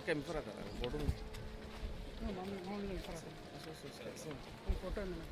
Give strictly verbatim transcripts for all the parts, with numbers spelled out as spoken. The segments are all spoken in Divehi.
ކެމިފަރާތަ ބޮޑު. މަ-، މަ-، މަ-، މަ-، ފޮޓޯ މެނަ.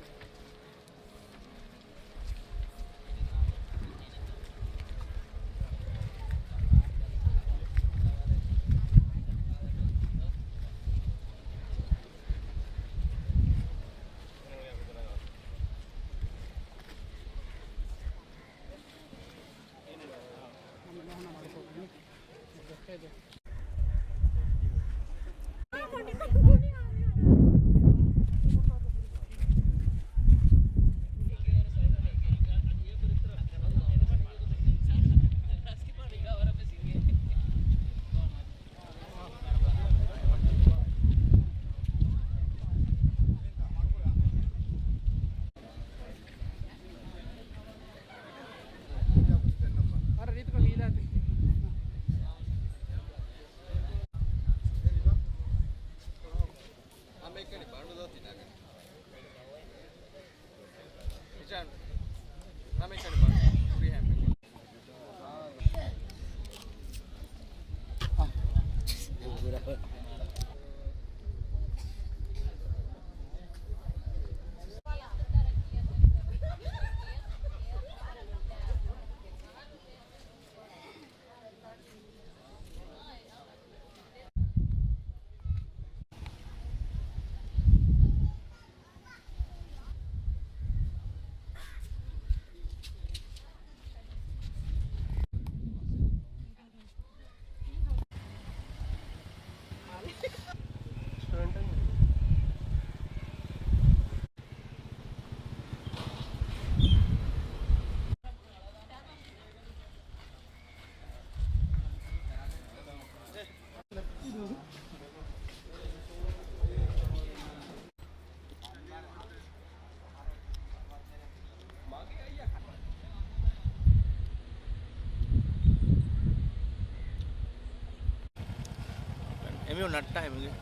އެމީހުން ނައްޓާ އެމީހުން.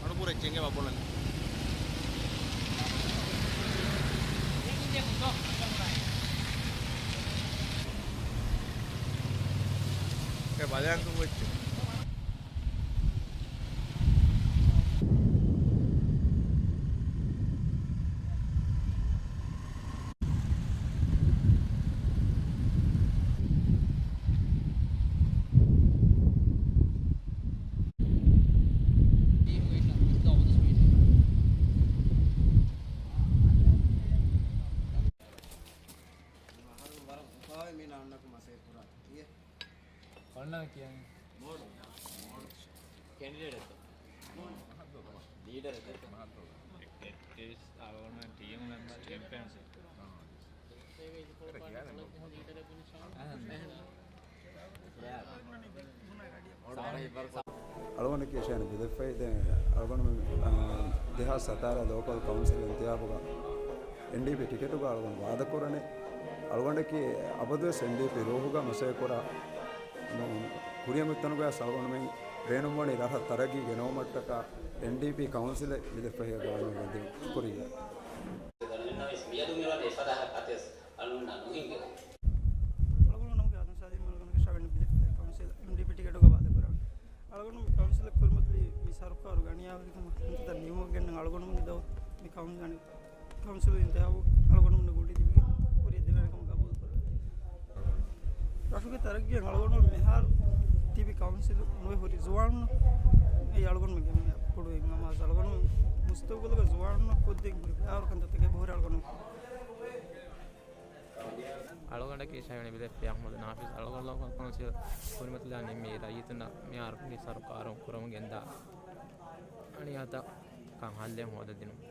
އަނުޕުރަ އެއްޗެއް އެނގޭ ބަބުނަން. އެ ބަލާން ކޮން އެއްޗެއް. ކެންޑިޑޭޓް އެއްތަ؟ ލީޑަރ އެއްތަ؟ އެކްޓިވިސްޓް އަޅުގަނޑުމެން ޓީމް މެމްބަރ ކެމްޕޭން ސެކްރެޓަރީ. އަޅުގަނޑަކީ އެށާނެ ބިލެއްފައި ދެން އަޅުގަނޑު، އާ، ދެހާސް ސަތާރަ ލޯކަލް ކައުންސިލް އިންތިހާބުގަ އެމްޑީޕީ ޓިކެޓުގަ އަޅުގަނޑު ވާދަކުރަނީ. އަޅުގަނޑަކީ އަބަދުވެސް އެމްޑީޕީ ރޫހުގަ މަސައްކަތްކުރާ ކުރިއަށް އޮތްތަނުގައި އަޅުގަނޑުމެން ބޭނުންވަނީ ރަށަށް ތަރައްގީ ގެނައުމަށްޓަކާ އެމްޑީޕީ ކައުންސިލެއް މިދެފަހި ގާނޫނު ބަންދު ކުރިއްޔާ. ދަންނަވެސް މިއަދު މިވަނީ ފަދަ އަތެއް އަޅުގަނޑަށް ނުހިނގޭ. އަޅުގަނޑު ނަމުގެ އާދަމް ސާދިމް އަޅުގަނޑުގެ ޝަވެން ބިލެފް ކައުންސިލް އެމްޑީޕީ ޓިކެޓުގަ ވާދަކުރަން. އަޅުގަނޑު ކައުންސިލް ކުރިމަތިލީ މި ސަރުކާރު ގަނިޔާވެރިކަމަށް އިންތިޒާ ނިމުމަށް ގެންނަން އަޅުގަނޑުމެންގެ ދައު މި ކައުން ގަނި ކައުންސިލު އިންތިހާބު އަޅުގަނޑުމެން ގޮޑި ދިވިގެން ކުރިއަށް ދެވޭނެ ކަމަށް ގަބޫލު ކުރެވޭ. ރަށުގެ ތަރައްގީއަށް އަޅުގަނޑު މިހާރު ތިބި ކައުންސިލު ނުވެ ހުރި ޒުވާނުން އެއީ އަޅުގަނޑުމެންގެ މި ކުޑަވި ނަމާދު އަޅުގަނޑު މުސްތަގުބަލުގެ ޒުވާނުންނަށް ކޮށްދޭން ހުރި ބައިވަރު ކަންތައްތަކެއް ހުރި އަޅުގަނޑު އަޅުގަނޑަކީ ޝަވިނި ބިލެއްޕި އަޙްމަދު ނާފިޒް. އަޅުގަނޑު ލޯކަލް ކައުންސިލް ކުރިމަތިލާ ނިންމީ ރައްޔިތުންނަށް މިހާރު މި ސަރުކާރުން ކުރަމުން ގެންދާ އަނިޔާތައް ކަން ހައްލެއް ހޯދަދިނުން.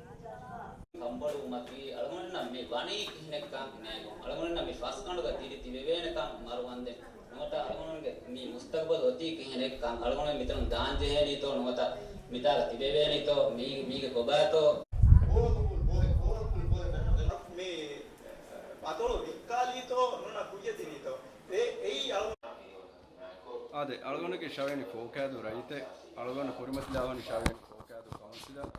ކަންބޮޑުވުމަކީ އަޅުގަނޑުންނަށް މި ވަނީ ކިހިނެއްކަން ނޭނގުން. އަޅުގަނޑުންނަށް މި ފަސްގަނޑުގަ ދިރި ތިބެވޭނެކަން މަރުވަންދެން. ނުވަތަ އަޅުގަނޑުގެ މި މުސްތަގުބަލު އޮތީ ކިހިނެއްކަން، އަޅުގަނޑު މިތަނުން ދާން ޖެހޭނީތޯ ނުވަތަ މިތާގަ ތިބެވޭނީތޯ، މީ، މީގެ ކޮބާތޯ؟ މި ބަތޮޅު ވިއްކާލީތޯ ނޫނަ ކުއްޔަށް ދިނީތޯ؟ އެ، އެއީ އަޅު. އާދެ، އަޅުގަނޑަކީ ޝަވޭނި ފޯކައިދޫ ރައްޔިތެއް. އަޅުގަނޑު ކުރިމަތިލާވަނީ ޝަވޭނި ފޯކައިދޫ ކައުންސިލަށް.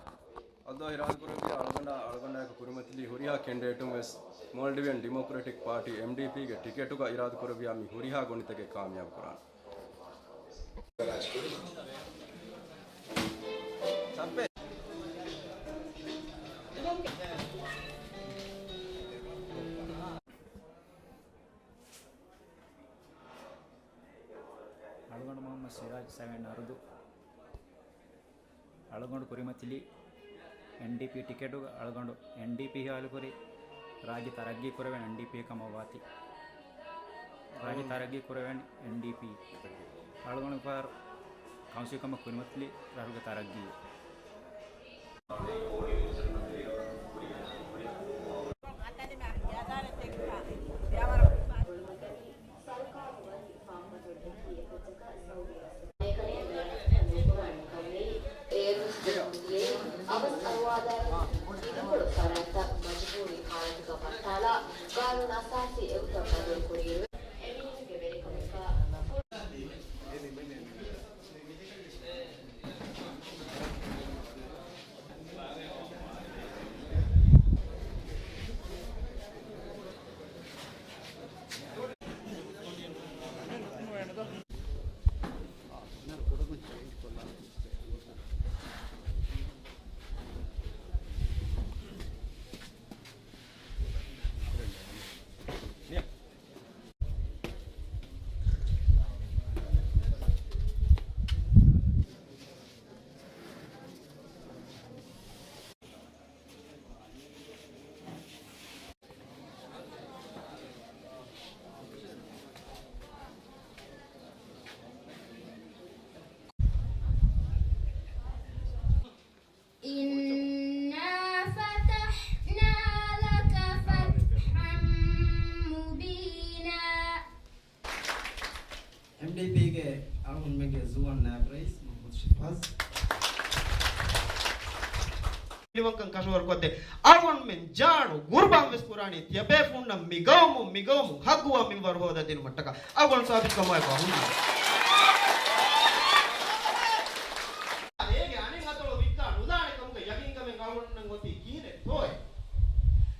އައްލާހު އިރާދަކުރެއްވިއްޔާ އަޅުގަނޑާ، އަޅުގަނޑާއެކު ކުރިމަތިލީ ހުރިހާ ކެންޑިޑޭޓުން ވެސް މޯލްޑިވިއަން ޑިމޮކްރެޓިކް ޕާޓީ، އެމްޑީޕީގެ ޓިކެޓުގަ އިރާދަކުރެއްވިއްޔާ މި ހުރިހާ ގޮނޑިތަކެއް ކާމިޔާބު ކުރާނެ. އަޅުގަނޑު މުހައްމަދު ސިރާޖް ސެވެން އަރުދު. އަޅުގަނޑު ކުރިމަތިލީ އެމްޑީޕީ ޓިކެޓުގަ. އަޅުގަނޑު އެމްޑީޕީ ހިޔާލުކުރި ރާއްޖެ ތަރައްގީ ކުރެވެން އެމްޑީޕީ ކަމަށް ވާތީ. ރާއްޖެ ތަރައްގީ ކުރެވެން އެމްޑީޕީ. އަޅުގަނޑު ފާރު ކައުންސިލް ކަމަށް ކުރިމަތިލީ ރަށުގެ ތަރައްގީ. އޭރު ސްޓޫޑިއޯއެއް އަވަސް އަރުވާލާ އިދިކޮޅު ފަރާތްތައް މަޖުބޫރީ ހާލަތުގަ ވައްޓާލާ، ގާނޫނު އަސާސީ އެއްގޮތަށް ބަދަލު ކުރިއިރު، އެމީހުންގެ ވެރިކަމަކާ إنا فتحنا لك فتحا مبينا. އެމްޑީޕީގެ އަޅުގަނޑުމެންގެ ޒުވާން ނާއިބު ރައީސް މުޙައްމަދު ޝިފާޒް. މިވަންކަން ކަށަވަރުކޮށްދޭ. އަޅުގަނޑުމެން ޖާނު ގުރުބާން ވެސް ކުރާނީ ތިޔަބޭފުޅުންނަށް މި ގައުމު، މި ގައުމު ހައްގުވާ މިންވަރު ހޯދަދިނުމަށްޓަކާ. އަޅުގަނޑު ސާބިތުކަމާއެކު އަހުން. އޭގެ އަނެއް އަތޮޅު ވިއްކާ ނުލާނެ ކަމުގެ ޔަގީންކަމެއް އަޅުގަނޑުމެން އޮތީ ކިހިނެއްތޯއޭ؟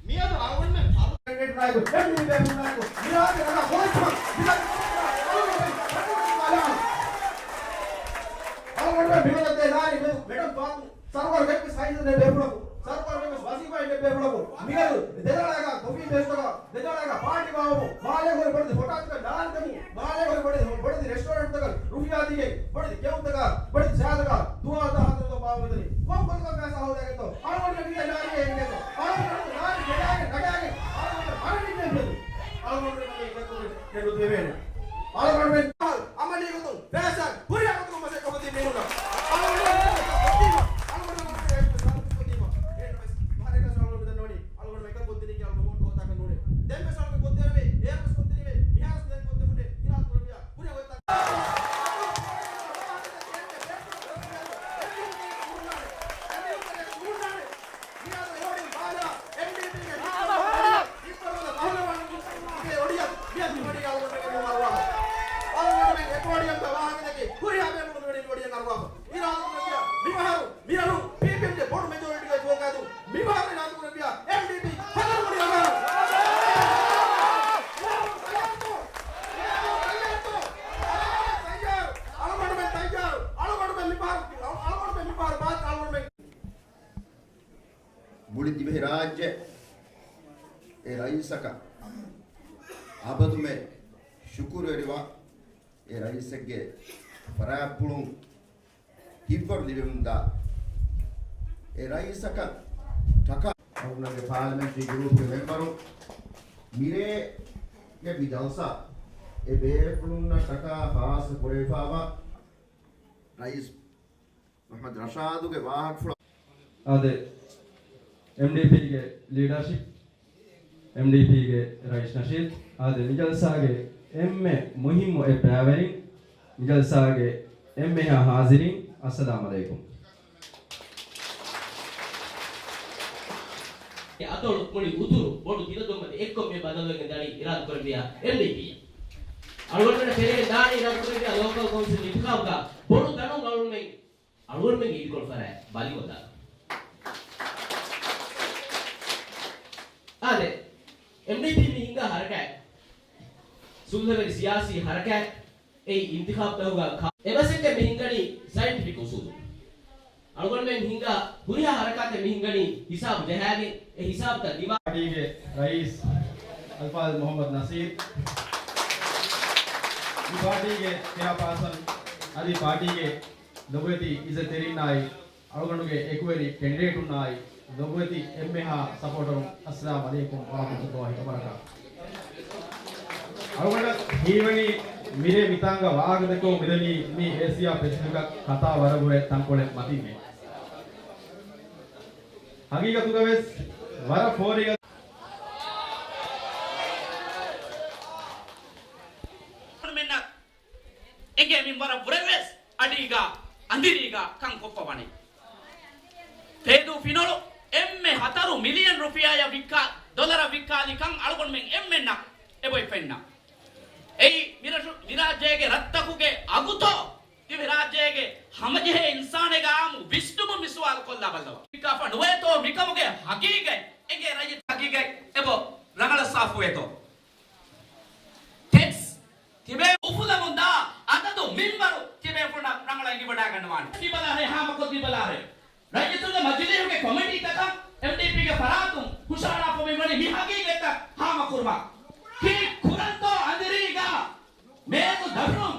މިއަދު އަޅުގަނޑުމެން ފަރު ކެންޑިޑޭޓް ނާއިބު، އެމްޑީޕީ ބޭފުޅުންނާއެކު މިރާގެ ރަނގަޅަށް ހޯދުމަށް މި ރަށް އަޅުގަނޑުމެން މިވަގުތު ލާރި މެދު މެޑަމް ފާތުމަ ސަރުވަރު އެއްވެސް ހައިސިއްޔަތެއް ނެތް ބޭފުޅަކު، ސަރުވަރު އެއްވެސް ވަޒީފާއެއް ނެތް ބޭފުޅަކު، މިއަދު ދެދޮޅައިގާ ކޮފީ ބޭސްތަކަށް، ދެދޮޅައިގާ ޕާޓީ ބާއްވަމުން، މާލޭގަ ހުރި ބޮޑެތި ހޮޓާތަކަށް ލާން ދެމުން، މާލޭގަ ހުރި ބޮޑެތި، ބޮޑެތި ރެސްޓޯރެންޓްތަކަށް ރުފިޔާ ދީގެން، ބޮޑެތި ކެއުންތަކާ، ބޮޑެތި ޗާތަކާ ދުވާލުތައް ހަދާ ހަދާ ބާއްވައިގަތަނީ. ކޮން ގޮތަކަށް ފައިސާ ހޯދައިގަތޯ؟ އަޅުގަނޑު މި ލާރި އެނގޭތޯ؟ އަޅުގަނޑު ލާރި ގެނައިގެން ނަގައިގެން އަޅުގަނޑު މަރަނީ ނޭނގޭތޯ؟ އަޅުގަނޑު މި ގެންގޮތުގެ ނެޑު ދެވޭނެ. އަޅުގަނޑުމެން އަމަލީ ގޮތުން ފައިސާ ހުރިހާ ގޮތަކުން މަސައްކަތް ކޮށްދިން މީހުންނަށް. އަޅުގަނޑު އަޅުގަނޑު އަޅުގަނޑު ދެންނެވަނީ އަޅުގަނޑު އެކަން ކޮށްދިނީކީ އަޅުގަނޑު ވޯޓް ހޯދާކަށް ނޫނޭ. ދެން ވެސް އަޅުގަނޑު ކޮށްދެނީމޭ، އޭރު ވެސް ކޮށްދިނީމޭ، މިހާރު ވެސް ދެން ކޮށްދެވުނޭ. އިރާދަ ކުރެއްވިޔާ ހުރިހާ ގޮތަކަށް މިއަދު އެ އޮޑިން ބާލާ އެމްޑީޕީގެ ހިތްވަރުގަ މަހުލަވާން މި އޮޑިއަށް މިއަދު އޮޑި އަޅުގަނޑުމެން އަރުވާ. އަޅުގަނޑުމެން އެކޮ އޮޑިއަށް ވާހަކަދެއްކި ހުރިހާ ބޭފުޅުން އޮޑި އަރުވާ. އިރާދަ ކުރެއްވިޔާ މި މިހާރު މިރަށު ޕީޕީއެމްގެ ބޮޑު މެޖޯރިޓީގެ ފޯކާދު މި މިހާރު އިރާދަ ކުރެއްވިޔާ އެމްޑީޕީ ހަތަރު އޮޑި އަރުވާ. އަޅުގަނޑުމެން ތައްޔާރު. އަޅުގަނޑުމެން މިފަހަރު، އަޅުގަނޑުމެން މިފަހަރު ބާތް އަޅުގަނޑުމެން މުޅި ދިވެހިރާއްޖެ އެ ރައީސަކަށް އަބަދުމެ ޝުކުރުވެރިވާ، އެ ރައީސެއްގެ ފަރާތްޕުޅުން ހިތްވަރު ލިބެމުންދާ އެ ރައީސަކަށް ޓަކާ އަޅުގަނޑުގެ ޕާލަމެންޓްރީ ގްރޫޕްގެ މެމްބަރުން މިރޭގެ މި ޖަލްސާ އެ ބޭފުޅުންނަށް ޓަކާ ޚާއްޞަ ކުރެވިފައިވާ ރައީސް މުޙައްމަދު ރަޝާދުގެ ވާހަކަފުޅަށް. އާދެ، އެމްޑީޕީގެ ލީޑަރޝިޕް، އެމްޑީޕީގެ ރައީސް ނަޝީދު، އާދެ، މި ޖަލްސާގެ އެންމެ މުހިއްމު އެއް ބައިވެރިން، މި ޖަލްސާގެ އެންމެހާ ހާޒިރީން، އައްސަލާމު ޢަލައިކުމް. އެ އަތޮޅު މުޅި އުތުރު ބޮޑު ތިލަދުންމަތި އެއްކޮށް މި ބަދަލުވެގެން ދާނީ އިރާދަކުރެއްވިޔާ އެމްޑީޕީއަށް. އަޅުގަނޑުމެންނަށް ފެނިގެން ދާނީ އިރާދަކުރެއްވިޔާ ލޯކަލް ކައުންސިލް އިންތިޚާބުގަ ބޮޑު ތަނުން އަޅުގަނޑުމެން އަޅުގަނޑުމެންގެ އިދިކޮޅު ފަރާތް ބަލިކޮށްލާ. އާދެ، އެމްޑީޕީ މި ހިންގާ ހަރަކާތް، ސުލްހަވެރި ސިޔާސީ ހަރަކާތް، އެއީ އިންތިޚާބުތަކުގަ ކާ-، އެމަސައްކަތް މި ހިންގަނީ ސައިންޓިފިކް އުސޫލުން. އަޅުގަނޑުމެން ހިންގާ ހުރިހާ ހަރަކާތެއް މި ހިންގަނީ ހިސާބު ޖަހާގެން، އެ ހިސާބުތައް ދިމާ. ޕާޓީގެ ރައީސް އަލްފާޟިލް މުޙައްމަދު ނަޞީރު، މި ޕާޓީގެ ޗެއާޕާސަން އަދި ޕާޓީގެ ލޮބުވެތި އިއްޒަތްތެރިންނާއި އަޅުގަނޑުގެ އެކުވެރި ކެންޑިޑޭޓުންނާއި ލޮބުވެތި އެންމެހާ ސަޕޯޓަރުން، އައްސަލާމު ޢަލައިކުމް ވަރަޙްމަތުﷲ ވަބަރަކާތު. އަޅުގަނޑަށް ހީވަނީ މިރޭ މިތާނގަ ވާހަކަދެއްކަމުން މިދަނީ މި އޭޝިޔާ ޕެސިފިކަށް ކަތާ ވަރަށްވުރެ ތަންކޮޅެއް މަތިންނޭ. ހަގީގަތުގަވެސް ވަރަށް ފޯރިގަ އެނގޭ މިންވަރަށް ވުރެވެސް އަޑީގަ އަނދިރީގަ ކަން ކޮށްފަ ވަނީ. ފޭދޫ ފިނޮޅު އެންމެ ހަތަރު މިލިއަން ރުފިޔާއަށް ވިއްކާ، ޑޮލަރަށް ވިއްކާލި ކަން އަޅުގަނޑުމެން އެންމެންނަށް އެބޮތް ފެންނަ. އެއީ މިރަށު-، މިރާއްޖޭގެ ރަށްތަކުގެ އަގުތޯ ތިބެ ރާއްޖޭގެ ހަމަޖެހޭ އިންސާނެއްގެ އާއްމު ވިސްނުމުން މި ސުވާލު ކޮށްލާ ބައްލަވާ. ވިއްކާފަ ނުވޭތޯ މިކަމުގެ ހަގީގަތް އެނގޭ ރައްޔިތު ހަގީގަތް އެބަ ރަނގަޅަށް ސާފުވޭތޯ؟ ޓެކްސް ތިބޭ އުފުލަމުންދާ އަދަދު މިންވަރު ތިބޭފުޅުންނަށް ރަނގަޅަށް އެނގިވަޑައިގަންނަވާނެ. މިބަލާރޭ ހާމަކޮށް މިބަލާރޭ. ރައްޔިތުންގެ މަޖިލީހުގެ ކޮމިޓީތަކަށް އެމްޑީޕީގެ ފަރާތުން ހުށަހަޅާފަ މިވަނީ މި ހަގީގަތްތައް ހާމަކުރުމަށް. ކީއްކުރަންތޯ އަނދިރީގަ މޭޒު ދަށުން